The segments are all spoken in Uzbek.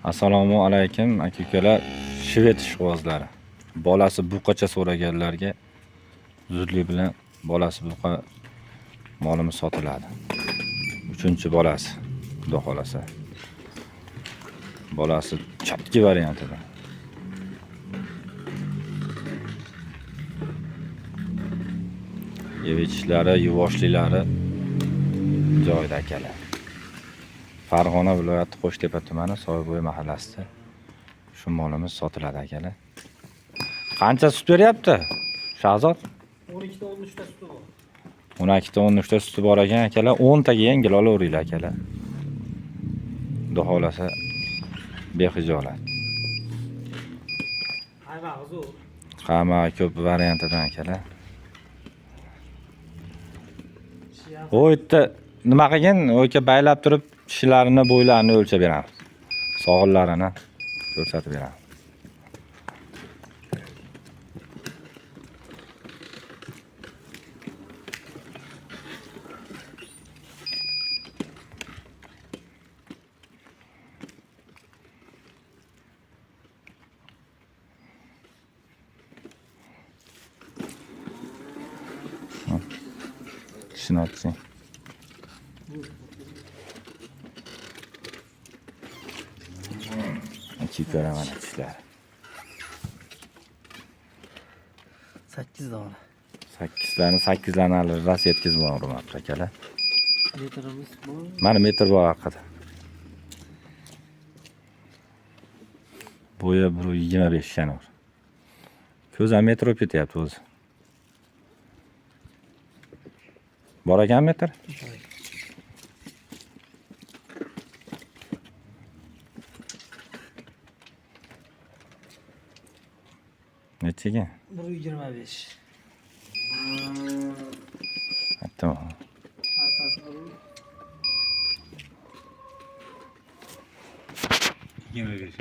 Assalomu alaykum aka-ukalar, shved ishqibozlari. Bolasi buqacha so'raganlarga zudlik bilan bolasi buqa molimiz sotiladi. 3-bolasi, xudo xolasa. Bolasi chatki variantida. Yeb ichishlari, yuvoshliklari joyida akalar. Farg'ona viloyati Qo'shtepa tumani Soybo'y mahallasida shu molimiz sotiladi akalar. Qancha sut beryapti Shahzod? 12 ta 13 ta suti bor. 12 ta 13 ta suti bor ekan akalar. 10 taga yengil olaveringlar akalar. Xudo xolasa bexijolat. Qaymog'i zo'r. Hamma ko'p variantidan akalar. Tishi ham U yerda nima qilgin, u yerga baylab turib tishlarini, bo'ylarini o'lchab beramiz. Sog'illarini ko'rsatib beramiz. Tishini ochsang. Ikki ko'raman tishlari. 8 dona. Sakkizlarni sakkizlarni hali rost yetkazib bormabdi akalar. Metrimiz bor. Mana metr bor haqida. Bo'yi 125 shano'r. Ko'z ham metr o'tib ketyapti o'zi. Bor ekan metr? Necha ekan? 125. Aytdim. Arkasi 1 25.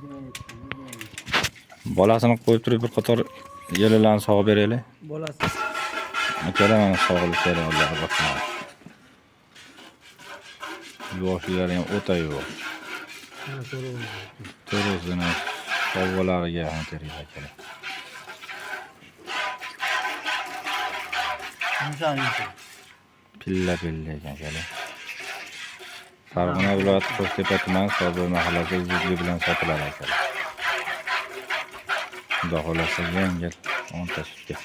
27. Bolasini qo'yib turib bir qator yelilarni sog'ib beraylik. Bolasi Akalar mana sog'iliklari Allohga boqsin. Yuvoshlari ham o'ta yuvosh. mana to'g'ri. To'rozini sovg'alariga ham kerak akalar. Yumshoq yumshoq. Pilla pilla ekan akalar. Farg'ona viloyati Qo'shtepa tumani Soybo'y mahallasi zudlik bilan sotiladi akalar. Xudo xolasa yengil 10 ta sutga.